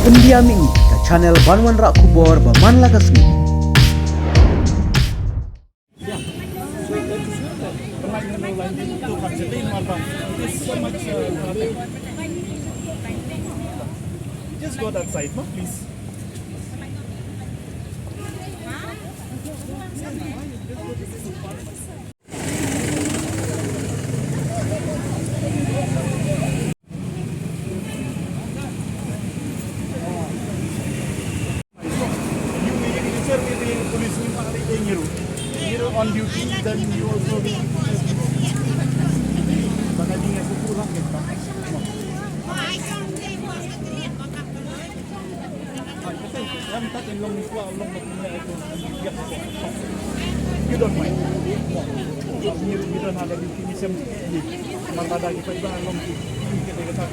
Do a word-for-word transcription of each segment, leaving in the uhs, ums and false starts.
Pyndiam ïa ngi ka channel ban wanrah khubor ba man la ka sngi. Just go that side, no, please. You, you, you serve with the police, you are the hero. Hero on duty, then you also be. Baka dia sepulang kita. You don't mind. You, you don't have any definition. Marmada kita iba long kita kata.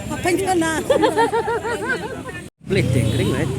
Apa yang kena? Boleh tengkring, right?